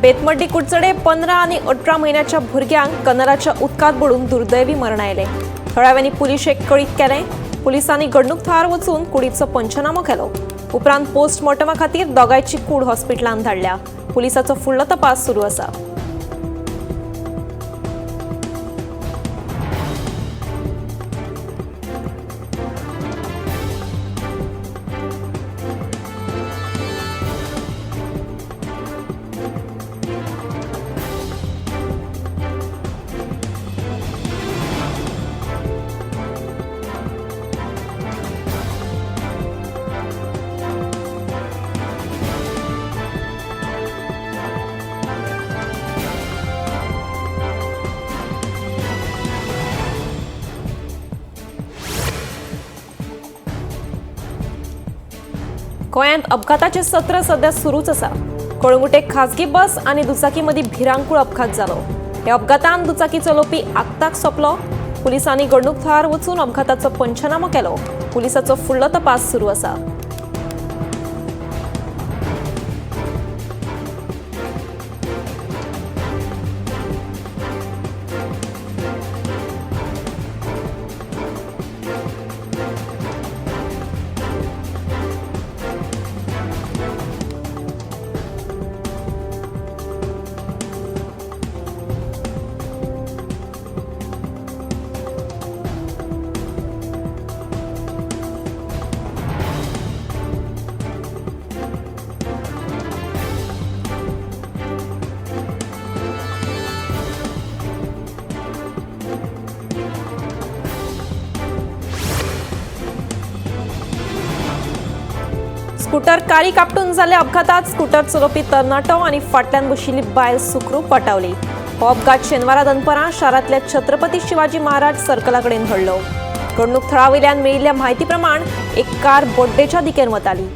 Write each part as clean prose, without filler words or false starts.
बेतमड्डी कुडचडे 15 आनी 18 म्हयन्याच्या भुरग्यांक कनराच्या उदकांत बुडून दुर्दैवी मरण आयलें. थळाव्यांनी पुलिशेक कळीत केलें. पुलिसांनी घडणूक थळार वचून कुडीचो पंचनामो केलो. उपरांत पोस्टमॉर्टमा खातीर दोगांयची कूड हॉस्पिटलांत धाडल्या. पुलिसाचो फुडलो तपास सुरू आसा. गोंयांत अपघाताचें सत्र सध्या सुरूच आसा. कळंगूटे खाजगी बस आनी दुचाकी मदीं भिरांकूळ अपघात जालो. ह्या अपघातान दुचाकी चलोवपी आक्ताक सोंपलो. पुलिसांनी घडणूक थळार वचून अपघाताचो पंचनामो केलो. पुलिसाचो फुडलो तपास सुरू आसा. स्कूटर कारी कापटून जाल्ल्या अपघातात स्कूटर चलोवपी तरणाटो आनी फाटल्यान बशिल्ली बायल सुखरूप वाटावली. हो अपघात शेनवारा दनपरां शारांतल्या छत्रपती शिवाजी महाराज सर्कला कडेन घडलो. घडणूक थळा वयल्यान मेळिल्ल्या म्हायती प्रमाण एक कार बोड्डेच्या दिकेन वताली.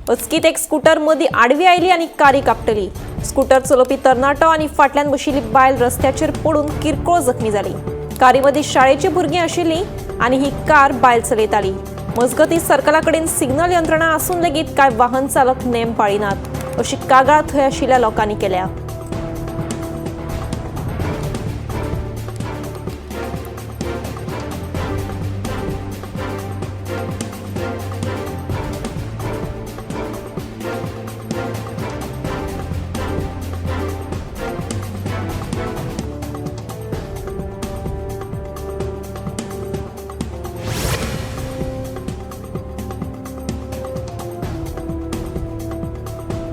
अचकीत एक स्कूटर मदीं आडवी आयली आनी कारी कापटली. स्कूटर चलोवपी तरणाटो आनी फाटल्यान बशिल्ली बायल रस्त्याचेर पडून किरकोळ जखमी जाली. कारी मदीं शाळेची भुरगीं आशिल्लीं आनी ही कार बायल चलयताली. मजगती सर्कला कडेन सिग्नल यंत्रणा आसून लेगीत कांय वाहन चालक नेम पाळिनात अशी कागाळ थंय आशिल्ल्या लोकांनी केल्या.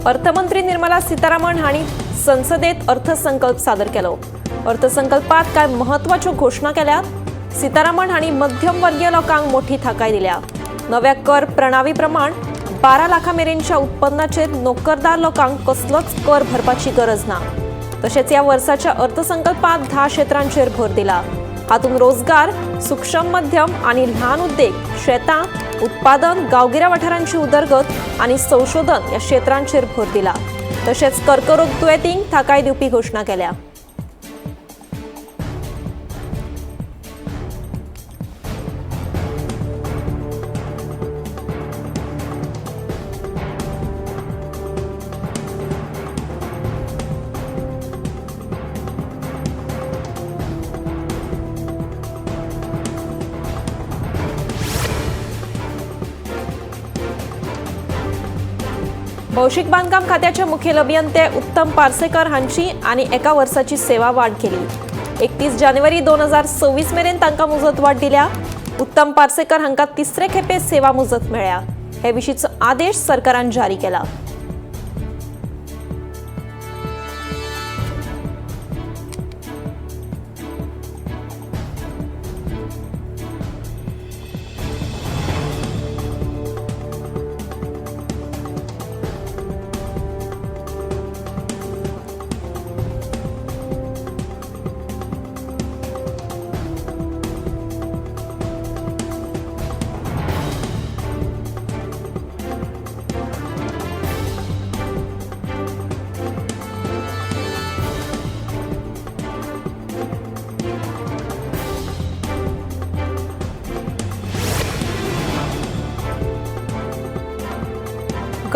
अर्थमंत्री निर्मला सीतारामन हांणी संसदेत अर्थसंकल्प सादर केलो. अर्थसंकल्पात कांय म्हत्वाच्यो घोशणा केल्यात. सीतारामन हांणी मध्यमवर्गीय लोकांक मोठी थाकाय दिल्या. नव्या कर प्रणाली प्रमाण 12 लाखां मेरेनच्या उत्पन्नाचेर नोकरदार लोकांक कसलोच कर भरपाची गरज ना. तशेंच ह्या वर्साच्या अर्थसंकल्पात 10 क्षेत्रांचेर भर दिला. हातूंत रोजगार, सूक्ष्म मध्यम आनी ल्हान उद्देग, शेतां, उत्पादन, गांवगिऱ्या वाठारांची उदरगत आनी संशोधन ह्या क्षेत्रांचेर भर दिला. तशेंच कर्करोग दुयेंतींक थाकाय दिवपी घोशणा केल्या. भौशीक बांदकाम खात्याचे मुखेल अभियंते उत्तम पार्सेकर हांची आनी एका वर्साची सेवा वाड केली. 31 जानेवारी 2026 मेरेन तांकां मुजत वाड दिल्या. उत्तम पार्सेकर हांकां तिसरे खेपे सेवा मुजत मेळ्ळ्या. हे विशींचो आदेश सरकारान जारी केला.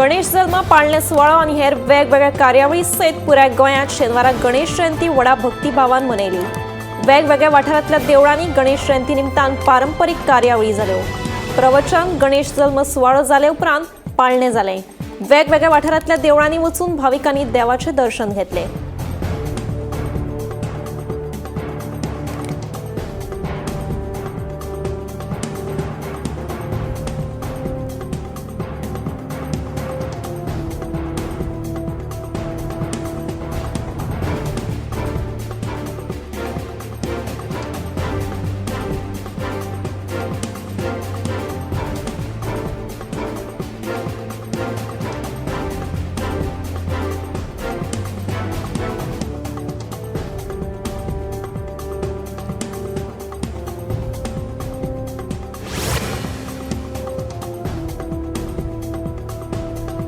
गणेश जल्म पाळणे सुवाळो आनी हेर वेगवेगळ्या कार्यावळी सयत पुराय गोंयांत शेनवारा गणेश जयंती व्हडा भक्तिभावान मनयली. वेगवेगळ्या वाठारांतल्या देवळांनी गणेश जयंती निमतान पारंपरीक कार्यावळी जाल्यो. प्रवचन, गणेश जल्म सुवाळो जाले उपरांत पाळणे जाले. वेगवेगळ्या वाठारांतल्या देवळांनी वचून भाविकांनी देवाचें दर्शन घेतलें.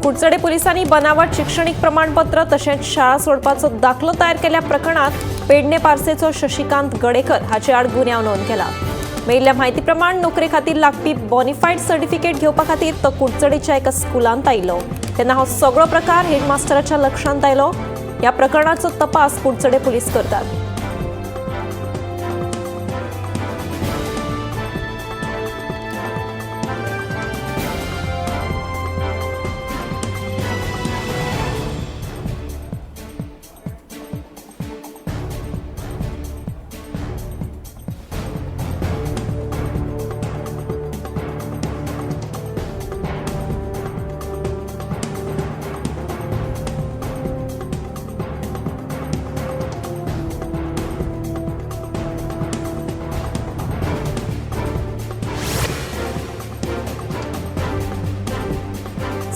कुडचडे पोलिसांनी बनावट शिक्षणीक प्रमाणपत्र तशेंच शाळा सोडपाचो दाखलो तयार केल्ल्या प्रकरणात पेडणे पार्सेचो शशिकांत गडेकर हाचे आड गुन्यांव नोंद केला. मेळिल्ल्या म्हायती प्रमाण नोकरे खातीर लागपी बॉनिफायड सर्टिफिकेट घेवपा खातीर तो कुडचडेच्या एका स्कुलांत आयलो तेन्ना हो सगळो प्रकार हेडमास्टराच्या लक्षांत आयलो. ह्या प्रकरणाचो तपास कुडचडे पोलीस करतात.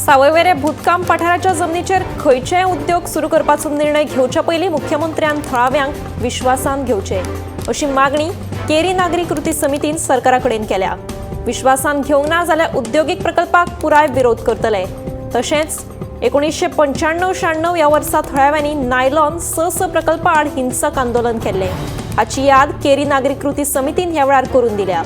सावयवेरे भूतकाम पठाराच्या जमनीचेर खंयचेय उद्योग सुरू करपाचो निर्णय घेवच्या पयलीं मुख्यमंत्र्यान थळाव्यांक विश्वासान घेवचे अशी मागणी केरी नागरी कृती समितीन सरकारा कडेन केल्या. विश्वासान घेवंक ना जाल्यार उद्योगीक प्रकल्पाक पुराय विरोध करतले. तशेंच 1995-96 ह्या वर्सा थळाव्यांनी नायलॉन 6 प्रकल्पा आड हिंसक आंदोलन केल्लें. हाची याद केरी नागरी कृती समितीन ह्या वेळार करून दिल्या.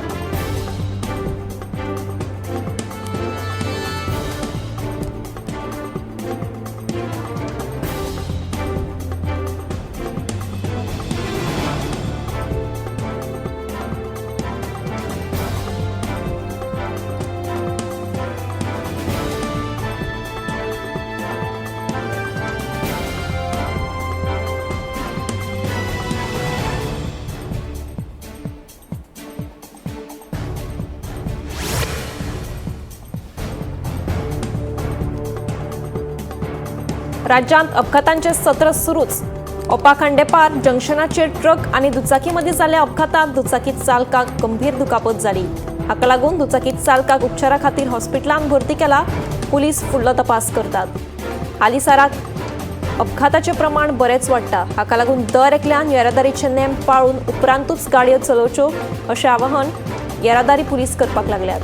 राज्यांत अपघातांचे सत्र सुरूच. ओपा खांडेपार जंक्शनाचेर ट्रक आनी दुचाकी मदीं जाल्ल्या अपघातांत दुचाकी चालकाक गंभीर दुखापत जाली. हाका लागून दुचाकी चालकाक उपचारा खातीर हॉस्पिटलांत भरती केला. पुलीस फुडलो तपास करतात. हालींसराक अपघाताचें प्रमाण बरेंच वाडटा. हाका लागून दर एकल्यान येरादारीचे नेम पाळून उपरांतूच गाडयो चलोवच्यो अशें आवाहन येरादारी पुलीस करपाक लागल्यात.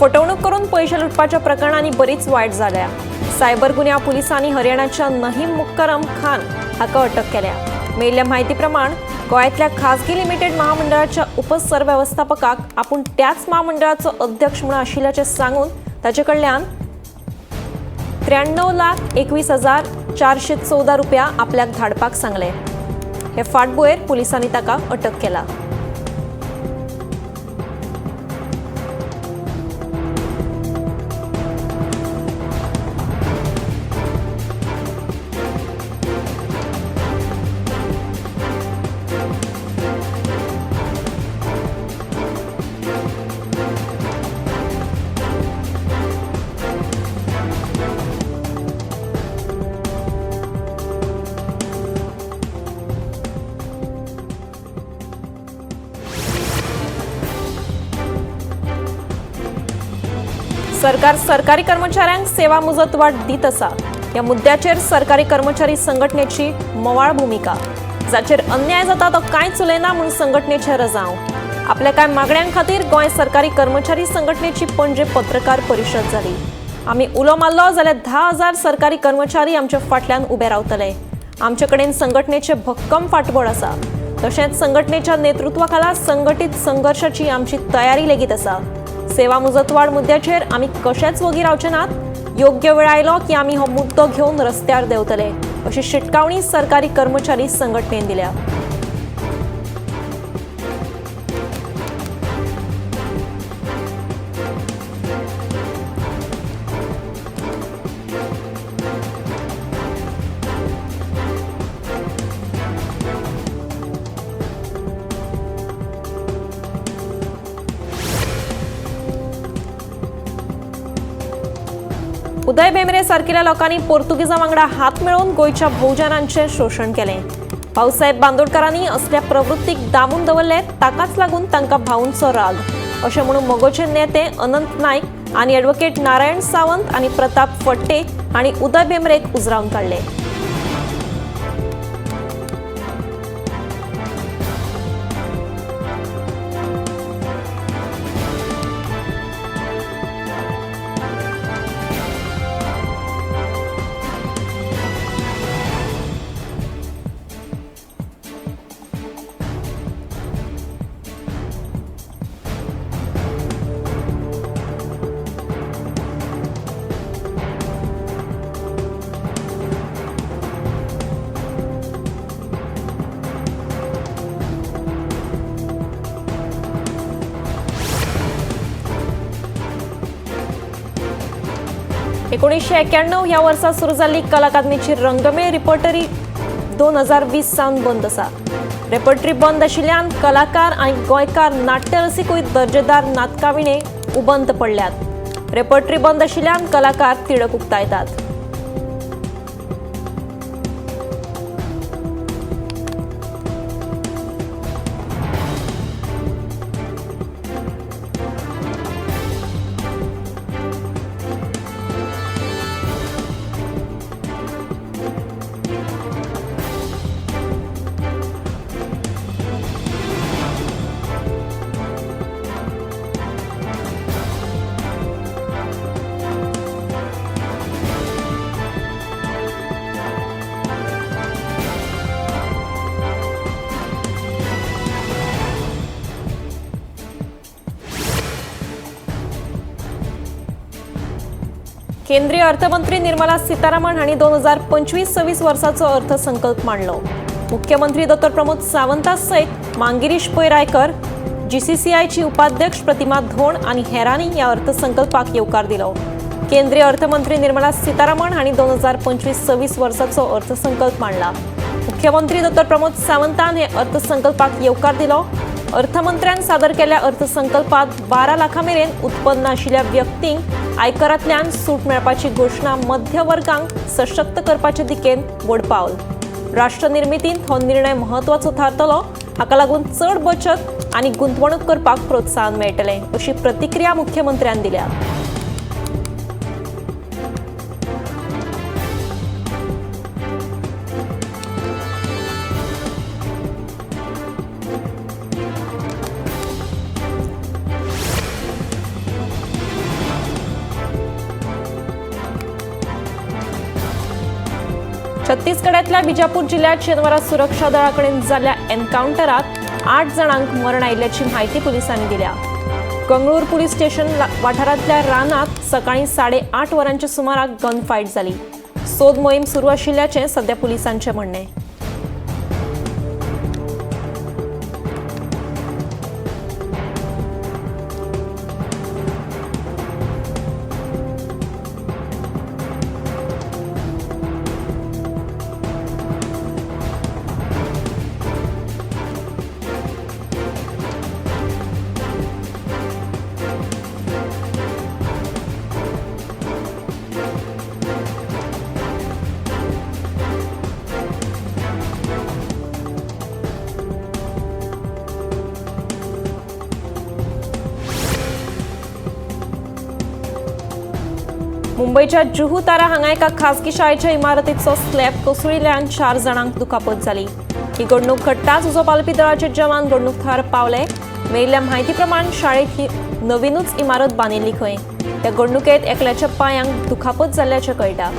फटवणूक करून पैसे लुटपाच्या प्रकरणांनी बरीच वायट जाल्या. सायबर गुन्यांव पुलिसांनी हरियाणाच्या नहीम मुक्करम खान हाका अटक केल्या. मेळिल्ल्या म्हायती प्रमाण गोंयांतल्या खाजगी लिमिटेड महामंडळाच्या उपसरवेवस्थापकाक आपूण त्याच महामंडळाचो अध्यक्ष म्हणून आशिल्ल्याचें सांगून ताचे कडल्यान 93,21,414 रुपया आपल्याक धाडपाक सांगले. हे फाटभुंयेर पुलिसांनी ताका अटक केला. सरकार सरकारी कर्मचाऱ्यांक सेवा मुजतवाड दीत आसा। ह्या मुद्द्याचेर सरकारी कर्मचारी संघटनेची मवाळ भुमिका। जाचेर अन्याय जाता तो कांयच उलयना म्हूण संघटनेचे रजांव। आपल्या कांय मागण्यां खातीर गोंय सरकारी कर्मचारी संघटनेची पणजे पत्रकार परिशद जाली। आमी उलो मारलो जाल्यार 10,000 सरकारी कर्मचारी आमच्या फाटल्यान उबे रावतले। आमचे कडेन संघटनेचे भक्कम फाटबळ आसा। तशेंच संघटनेच्या नेतृत्वाखाला संघटीत संघर्षाची आमची तयारी लेगीत आसा। सेवा मुजतवाड मुद्द्याचेर आमी कशेच वगी रावचे नात। योग्य वेळ आयलो की आमी हो मुद्दो घेवन रस्त्यार देंवतले अशी शिटकावणी सरकारी कर्मचारी संघटनेन दिल्या। उदय भेंब्रे सारकिल्या लोकांनी पोर्तुगीजा वांगडा हात मेळोवन गोंयच्या भोवजनांचें शोशण केलें। भाऊसाहेब बांदोडकारांनी असल्या प्रवृत्तीक दामून दवरले, ताकाच लागून तांकां भाऊंचो राग अशें म्हणून मगोचे नेते अनंत नायक आनी एडवोकेट नारायण सावंत आनी प्रताप फडते हांणी उदय भेंब्रेक उजरावन काडले। एकोणीसशे 91 ह्या वर्सा सुरू जाल्ली कला अकादमीची रंगमेळ रिपर्टरी 2020 सावन बंद आसा। रेपर्टरी बंद आशिल्ल्यान कलाकार आनी गोंयकार नाट्यरसिकूय दर्जेदार नाटकाविणे उबंत पडल्यात। रेपर्टरी बंद आशिल्ल्यान कलाकार तिडक उक्तायतात। केंद्रीय अर्थमंत्री निर्मला सीतारामन हांणी 2025-26 वर्साचो अर्थसंकल्प मांडलो। मुख्यमंत्री डॉ प्रमोद सावंता सयत मांगिरीश पै रायकर, जीसीसीआयची उपाध्यक्ष प्रतिमा धोंड आनी हेरांनी ह्या अर्थसंकल्पाक येवकार दिलो। केंद्रीय अर्थमंत्री निर्मला सीतारामन हांणी 2025-26 वर्साचो अर्थसंकल्प मांडला। मुख्यमंत्री डॉ प्रमोद सावंतान हे अर्थसंकल्पाक येवकार दिलो। अर्थमंत्र्यान सादर केल्ल्या अर्थसंकल्पात 12 लाखां मेरेन उत्पन्न आशिल्ल्या व्यक्तींक आयकरांतल्यान सूट मेळपाची घोशणा मध्यवर्गांक सशक्त करपाचे दिकेन व्हड पावल। राष्ट्रनिर्मितींत हो निर्णय म्हत्वाचो थारतलो। हाका लागून चड बचत आनी गुंतवणूक करपाक प्रोत्साहन मेळटलें अशी प्रतिक्रिया मुख्यमंत्र्यान दिल्या। छत्तीसगडातल्या बिजापूर जिल्ह्यात शेनवारा सुरक्षा दळाकडेन जाल्ल्या एन्काउंटरात 8 जाणांक मरण आयिल्ल्याची म्हायती पुलिसांनी दिल्या। गंगळूर पुलीस स्टेशन वाठारांतल्या रानात सकाळी 8:30 वरांच्या सुमाराक गन फायट जाली। सोद मोहीम सुरू आशिल्ल्याचें सध्या पुलिसांचें म्हणणें। मुंबयच्या जुहू तारा हांगा एका खासगी शाळेच्या इमारतीचो स्लॅब कोसळिल्ल्यान 4 जाणांक दुखापत जाली. ही घडणूक घडटाच उजो पालोवपी दळाचे जवान घडणूक थळार पावले. मेळिल्ल्या म्हायती प्रमाण शाळेत ही नवीनूच इमारत बांदिल्ली खंय. त्या घडणुकेत एकल्याच्या पांयांक दुखापत जाल्ल्याचें कळटा.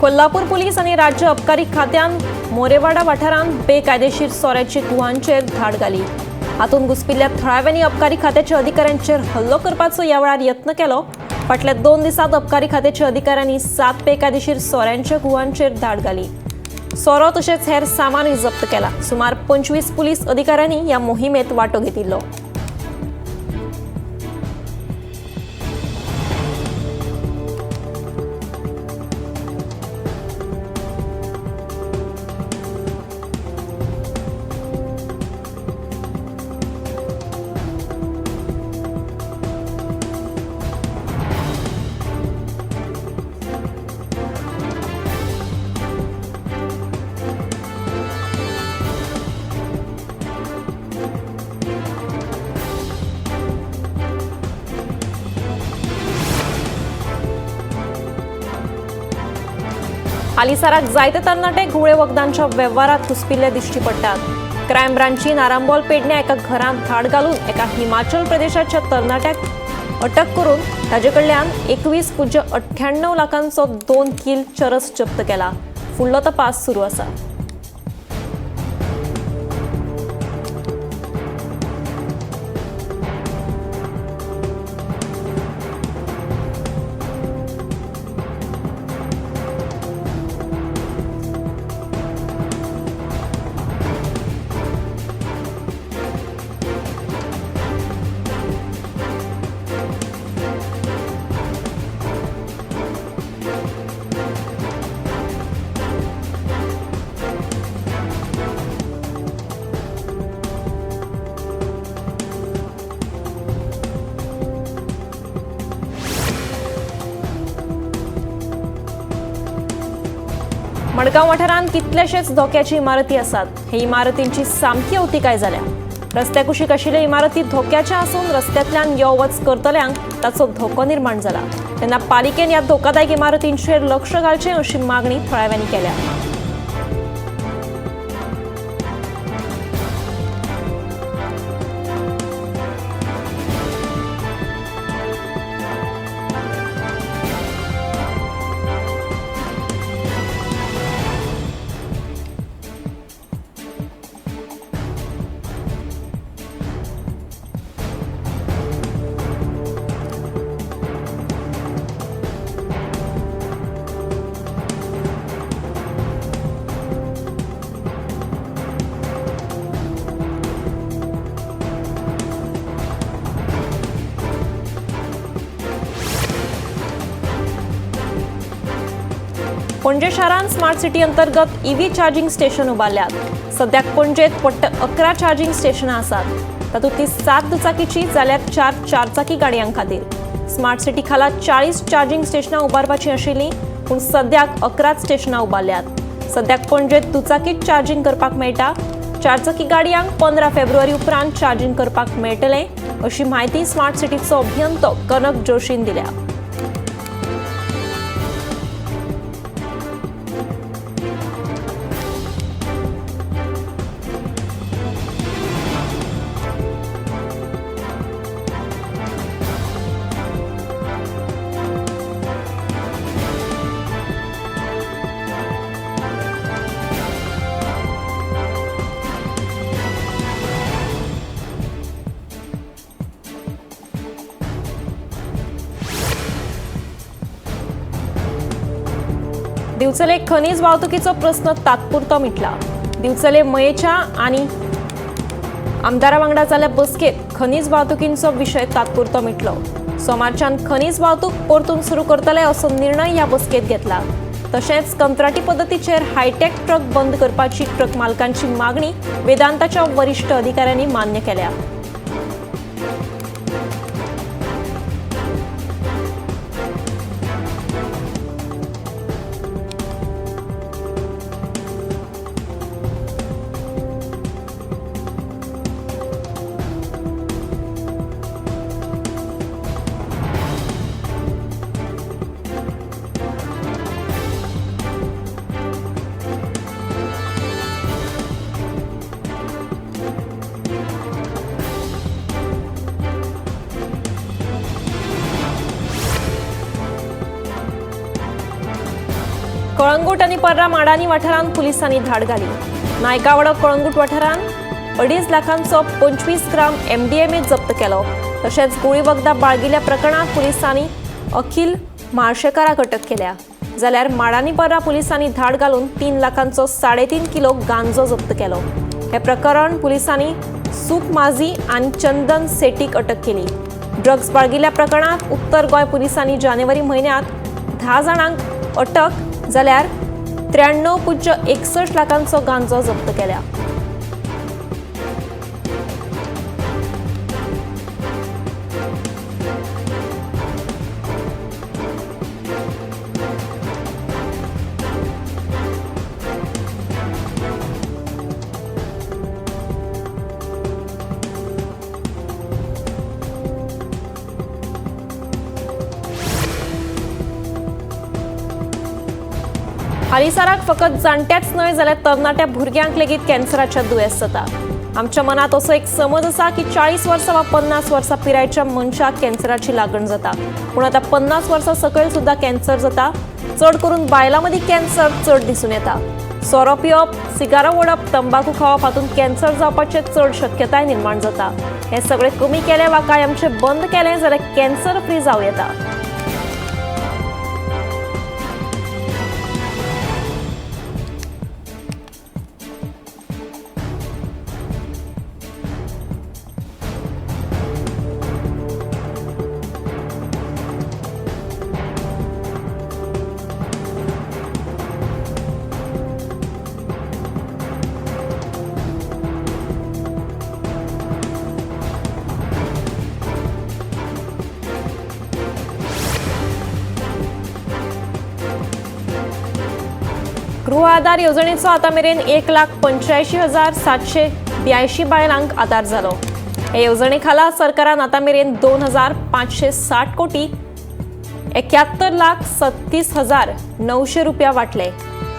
कोल्हापूर पुलीस आनी राज्य अबकारी खात्यान मोरेवाडा वाठारांत बेकायदेशीर सोऱ्याची गुवांचेर धाड घाली. हातूंत घुसपिल्ल्या थळाव्यांनी अबकारी खात्याच्या अधिकाऱ्यांचेर हल्लो करपाचो ह्या वेळार यत्न केलो. फाटल्या 2 दिसांत अबकारी खात्याच्या अधिकाऱ्यांनी 7 बेकायदेशीर सोऱ्यांच्या गुवांचेर धाड घाली. सोरो तशेंच हेर सामानूय जप्त केला. सुमार 25 पुलीस अधिकाऱ्यांनी ह्या मोहिमेंत वांटो घेतिल्लो. हालींसराक जायते तरणाटे घुंवळे वखदांच्या वेव्हारात घुसपिल्ले दिश्टी पडटात. क्रायम ब्रांचीन आरांबोल पेडण्या एका घरांत धाड घालून एका हिमाचल प्रदेशाच्या तरणाट्याक अटक करून ताजे कडल्यान 21.98 लाखांचो 2 किल चरस जप्त केला. फुडलो तपास सुरू आसा. मडगांव वाठारांत कितलेशेच धोक्याची इमारती आसात. हे इमारतींची सामकी अवतिकाय जाल्या. रस्त्या कुशीक आशिल्ल्या इमारती धोक्याच्या आसून रस्त्यांतल्यान यो वच करतल्यांक ताचो धोको निर्माण जाला. तेन्ना पालिकेन ह्या धोकादायक इमारतींचेर लक्ष घालचें अशी मागणी थळाव्यांनी केल्या. पणजे शारांत स्मार्ट सिटी अंतर्गत ईव्ही चार्जिंग स्टेशन उबारल्यात. सद्याक पणजेत वट्ट 11 चार्जिंग स्टेशनां आसात. तातूंतली 7 दुचाकीची जाल्यार 4 चारचाकी गाडयां खातीर. स्मार्ट सिटी खाला 40 चार्जिंग स्टेशनां उबारपाची आशिल्लीं, पूण सद्याक 11 स्टेशनां उबारल्यात. सद्याक पणजेत दुचाकीत चार्जिंग करपाक मेळटा. चारचाकी गाडयांक 15 फेब्रुवारी उपरांत चार्जिंग करपाक मेळटलें अशी म्हायती स्मार्ट सिटीचो अभियंतो कनक जोशीन दिल्या. दिवचले खनीज वाहतुकीचो प्रस्न तात्पुरतो मिटला. दिवचले मयेच्या आनी आमदारा वांगडा जाल्ल्या बसकेत खनीज वाहतुकींचो विशय तात्पुरतो मिटलो. सोमारच्यान खनीज वाहतूक परतून सुरू करतले असो निर्णय ह्या बसकेत घेतला. तशेंच कंत्राटी पद्दतीचेर हायटेक ट्रक बंद करपाची ट्रक मालकांची मागणी वेदांताच्या वरिश्ठ अधिकाऱ्यांनी मान्य केल्या. कळंगूट आनी पर्रा माडानी वाठारांत पुलिसांनी धाड घाली. नायकावाडो कळंगूट वाठारांत 2.5 लाखांचो 25 ग्राम एमडीएमए जप्त केलो. तशेंच गुळी वखदां बाळगिल्ल्या प्रकरणांत पुलिसांनी अखिल म्हाळशेकाराक अटक केल्या. जाल्यार माडानी पर्रा पुलिसांनी धाड घालून 3 लाखांचो 3.5 किलो गांजो जप्त केलो. हे प्रकरण पुलिसांनी सुख माझी आनी चंदन सेटीक अटक केली. ड्रग्स बाळगिल्ल्या प्रकरणांत उत्तर गोंय पुलिसांनी जानेवारी म्हयन्यांत 10 जाणांक अटक जाल्यार 93.61 लाखांचो गांजो जप्त केल्या. हालींसराक फकत जाणट्याच न्हय जाल्यार तरणाट्या भुरग्यांक लेगीत कॅन्सराच्या दुयेंस जाता. आमच्या मनांत असो एक समज आसा की 40 वर्सां वा 50 वर्सां पिरायेच्या मनशाक कॅन्सराची लागण जाता, पूण आतां 50 वर्सां सकयल सुद्दां कॅन्सर जाता. चड करून बायलां मदीं कॅन्सर चड दिसून येता. सोरो पिवप, सिगारां ओडप, तंबाकू खावप हातूंत कॅन्सर जावपाची चड शक्यताय निर्माण जाता. हें सगळें कमी केलें वा कायमचें बंद केलें जाल्यार कॅन्सर फ्री जावं येता. गृह आधार येवजणेचो आतां मेरेन 1,85,782 बायलांक आदार जालो. हे येवजणे खाला सरकारान आतां मेरेन 2,560 कोटी 71,37,900 रुपया वांटले.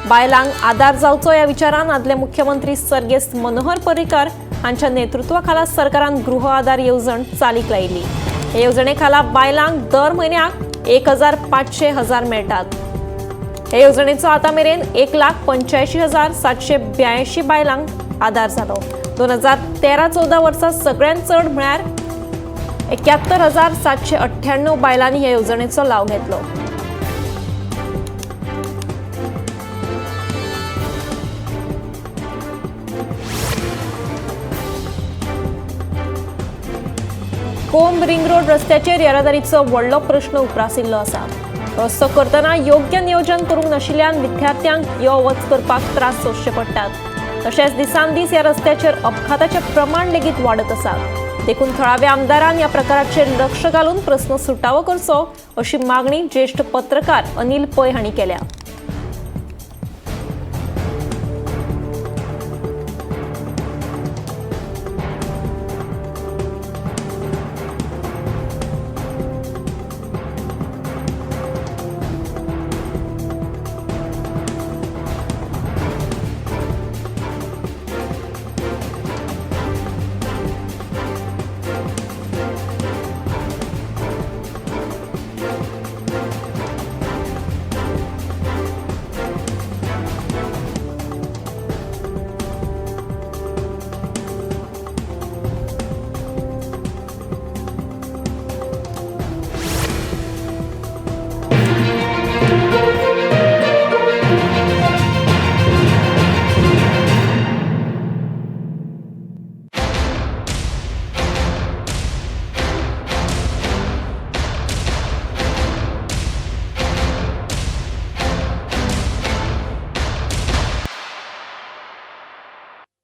बायलांक आदार जावचो ह्या विचारान आदले मुख्यमंत्री सर्गेस्त मनोहर पर्रीकर हांच्या नेतृत्वा खाला सरकारान गृह आधार येवजण चालीक लायिल्ली. हे येवजणे खाला बायलांक दर म्हयन्याक 1,500 हजार मेळटात. हे येवजणेचो आतां मेरेन 1,85,782 बायलांक आदार जालो. 2013-14 वर्सा सगळ्यांत चड म्हळ्यार 71,798 बायलांनी हे येवजणेचो लाव घेतलो. कोंब रिंग रोड रस्त्याचेर येरादारीचो व्हडलो प्रश्न उप्रासिल्लो आसा. रस्तो करतना योग्य नियोजन करूंक नाशिल्ल्यान विद्यार्थ्यांक यो वच करपाक त्रास सोंसचे पडटात. तशेंच दिसान दीस ह्या रस्त्याचेर अपघाताचें प्रमाण लेगीत वाडत आसा. देखून थळाव्या आमदारान ह्या प्रकाराचेर लक्ष घालून प्रस्न सुटावो करचो अशी मागणी ज्येश्ठ पत्रकार अनिल पै हांणी केल्या.